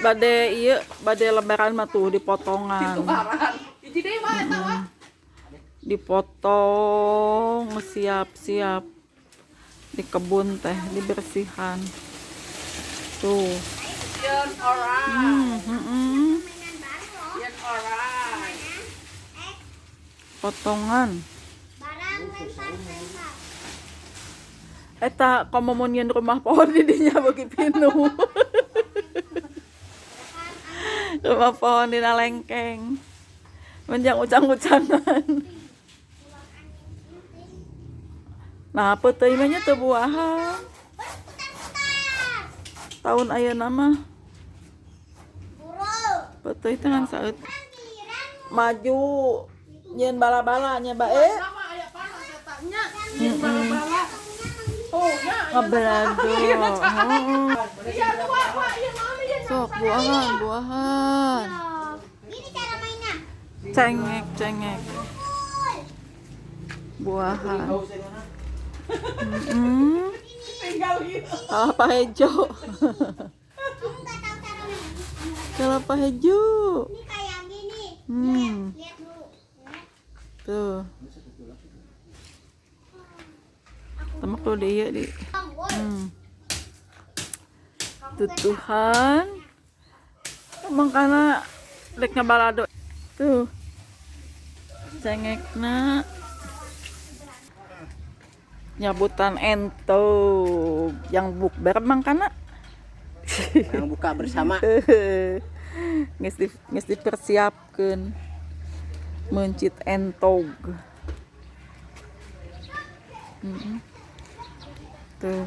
Bade ieu bade lebaran mah tuh dipotongan. Hiji deui mah eta wa. Dipotong siap-siap di kebun teh dibersihan. Tuh. Yeun alright. Mainan baru loh. Yeun alright. Eh, Potongan. barang lempar lempar. Eta komo mun nyeun rumah pohon di dinya beuki pinuh. Rumah pohon dina lengkeng. Menjang ucang-ucangan. Nah, peuteuy mah nya teu buahan. Berputar-putar. Tahun ayeuna mah Burung. peuteuy teh ngan saeutik. Kan giliran Maju nyeun bala-bala nya bae. Nama aya panas eta nya. Yeun bala-bala. Oh, nya. Ngabalado. Heeh. Iya tuh wa wa ieu naon ieu? Sok buahan, buahan. Gini cara mainnya. Cengek, cengek. Pukul. Buahan. Tinggal gitu. Kelapa hejo. Kamu nggak tahu cara main. Kelapa hejo. Ini kayak gini. Hmm. Lihat, lihat dulu. Ya. Tuh. Temek tuh di ieu di. Bang, woi. Tutuhan. Mangkana rek ngabalado. Tuh. Cengekna. Nyabutan ento yang bukber mangkana. Yang buka bersama. Geus di, geus dipersiapkeun. Meuncit entog. Tuh.